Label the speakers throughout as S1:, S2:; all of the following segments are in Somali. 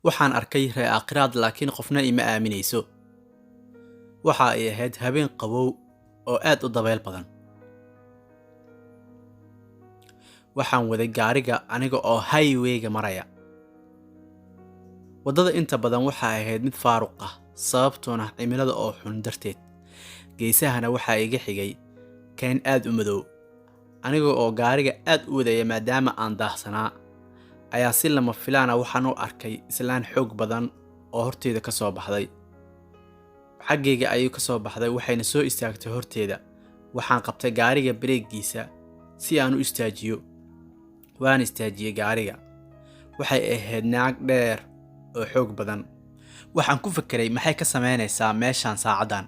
S1: Waxaan arkay ree aakhiraad, laakiin qofna ima aaminayso. Waxa ay ahayd habeen qabow oo aad u dabeyl badan. Waxaan waday gaariga aniga oo highway-ga maraya. Waddada inta badan waxa ay ahayd mid faaruq ah, sababtuna cimilada oo xun darteed. Geesahana waxaa iga xigay kayn aad u madow. Aniga oo gaariga aad u wadaya maadaama aan daahsanaa, ayaa si lama filaan ah waxaan u arkay islaan xoog badan oo horteyda ka soo baxday. Xaggayga ayuu ka soo baxday, waxayna soo istaagtay horteeda. Waxaan qabtay gaariga bareegiisa si aan u istaajiyo. Waan istaajiyey gaariga. Waxay ahayd naag dheer oo xoog badan. Waxaan ku fekeray, maxay ka samaynaysaa meeshaan saacaddan?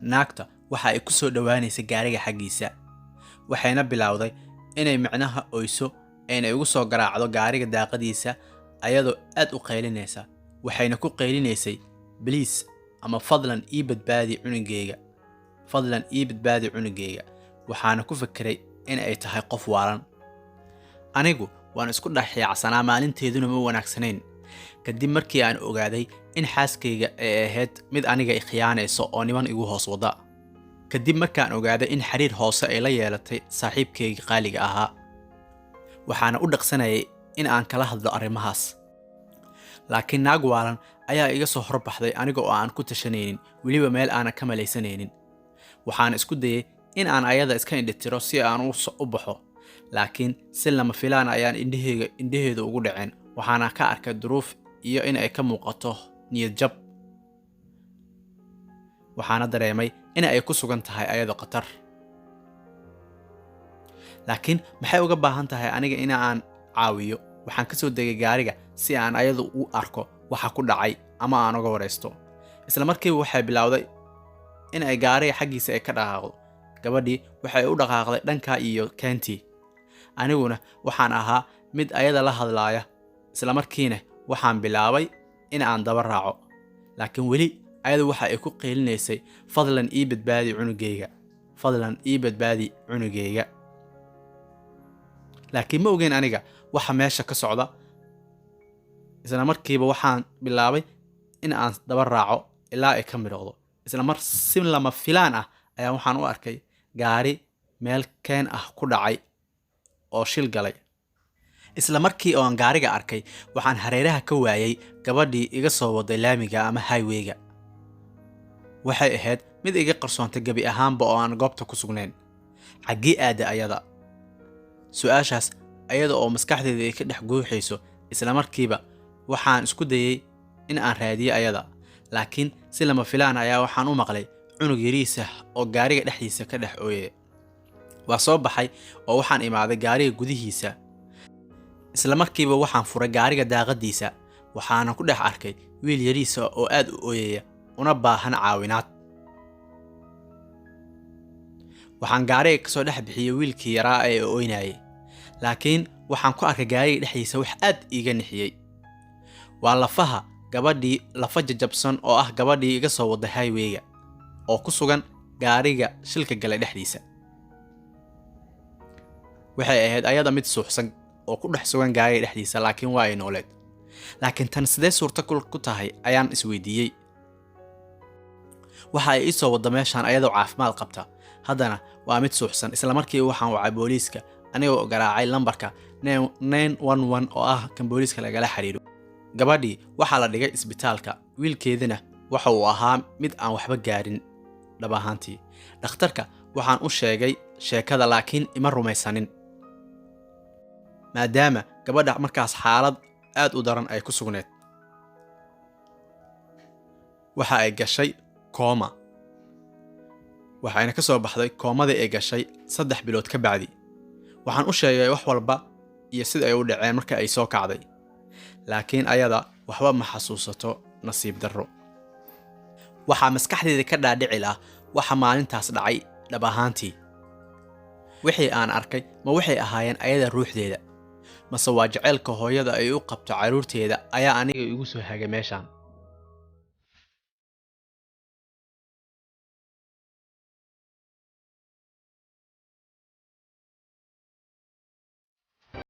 S1: Naagta waxa ay ku soo dhowaanaysay gaariga xaggiisa. Waxayna bilowday inay micnaha oyso, ayna igu soo garaacdo gaariga daaqadiisa ayadoo aad u qaylinaysa. Waxayna ku qaylinaysay, "Please ama fadlan ii badbaadi cunugayga. Fadlan ii badbaadi cunugayga." Waxaana ku fekeray in ay tahay qof waalan. Anigu waan isku dhex yaacsanaa, maalinteeduna ma wanaagsanayn. Kadib markii aan ogaaday in xaaskayga ay ahayd mid aniga i khiyaanayso oo niman igu hoos wada. Kadib markaan ogaaday in xiriir hoose ay la yeelatay saaxiibkayga qaaliga ahaa. Waxaana u dhaqsanayay in aan kala hadlo arrimahaas. Laakiin naag waalan ayaa iga soo horbaxday aniga oo aan ku tashanaynin, weliba meel aanan ka malaysanaynin. Waxaan isku dayay in aan ayada iska indhitiro si aan u baxo. Laakiin si lama filaan ayaan indhaheyga indhaheedu ugu dhaceen. Waxaana ka arkay duruuf iyo in ay ka muuqato niyad jab. Waxaana dareemay in ay ku sugan tahay ayado khatar. Laakiin maxay uga baahan tahay aniga in aan caawiyo? Waxaan ka soo degay gaariga si aan ayadu u arko waxa ku dhacay ama aan uga wareysto. Isla markiiba waxay bilowday in ay gaariga xaggiisa ay ka dhaqaaqdo. Gabadhii waxay u dhaqaaqday dhanka iyo keentii. Aniguna waxaan ahaa mid ayada la hadlaaya. Isla markiina waxaan bilaabay in aan daba raaco. Laakiin weli ayadu waxa ay ku qaylinaysay, "Fadlan ii badbaadi cunugayga. Fadlan ii badbaadi cunugayga." Laakiin ma ogeyn aniga waxa meesha ka socda. Isla markiiba waxaan bilaabay in aan daba raaco ilaa ay ka midhoqdo. Isla mar si lama filaan ah ayaa waxaan u arkay gaari meel keen ah ku dhacay oo shil galay. Isla markii oo aan gaariga arkay, waxaan hareeraha ka waayay gabadhii iga soo waday laamiga ama highway-ga. Waxay ahayd mid iga qarsoontay gebi ahaanba oo aan goobta ku sugnayn. Xaggee aada ayada? Su'aashaas ayada oo maskaxdayda ay ka dhex guuxayso, isla markiiba waxaan isku dayay in aan raadiyo ayada. Laakiin si lama filaan ayaa waxaan u maqlay cunug yariis ah oo gaariga dhexdiisa ka dhex ooyay. Waa soo baxay oo waxaan imaaday gaariga gudihiisa. Isla markiiba waxaan furay gaariga daaqadiisa, waxaana ku dhex arkay wiil yariis ah oo aad u ooyaya una baahan caawinaad. Waxaan gaariga kasoo dhex bixiyay wiilkii yaraa ee ooynayay. Laakiin waxaan ku arkay gaariga dhexdiisa wax aad iiga nixiyey. Waa lafaha gabadhii, lafa jajabsan oo ah gabadhii iga soo waday highway-ga oo ku sugan gaariga shilka galay dhexdiisa. Waxay ahayd ayada mid suuxsan oo ku dhex sugan gaariga dhexdiisa, laakiin waa ay nooleed. Laakiin tan sidee suurtagal ku tahay ayaan isweydiiyey. Waxa ay ii soo wadda meeshaan ayadoo caafimaad qabta, haddana waa mid suuxsan. Isla markiiba waxaan wacay booliiska anigoo garaacay lambarka 911 oo ah kan booliiska lagala xiriiro. Gabadhii waxaa la dhigay isbitaalka, wiilkeedina waxa uu ahaa mid aan waxba gaarin dhab ahaantii. Dhakhtarka waxaan u sheegay sheekada, laakiin ima rumaysanin. Maadaama gabadha markaas xaalad aad u daran ay ku sugneed. Waxa ay gashay kooma. Waxayna ka soo baxday koomadii ay gashay 3 bilood ka bacdi. Waxaan u sheegay wax walba iyo sida ay u dhaceen marka ay soo kacday. Laakiin ayada waxba ma xasuusato, nasiib darro. Waxaa maskaxdayda ka dhaadhici lah waxa maalintaas dhacay dhab ahaantii. Wixii aan arkay ma waxay ahaayeen ayada ruuxdeeda, mase waa jaceylka hooyada ay u qabto carruurteeda ayaa aniga igu soo hagay meeshaan?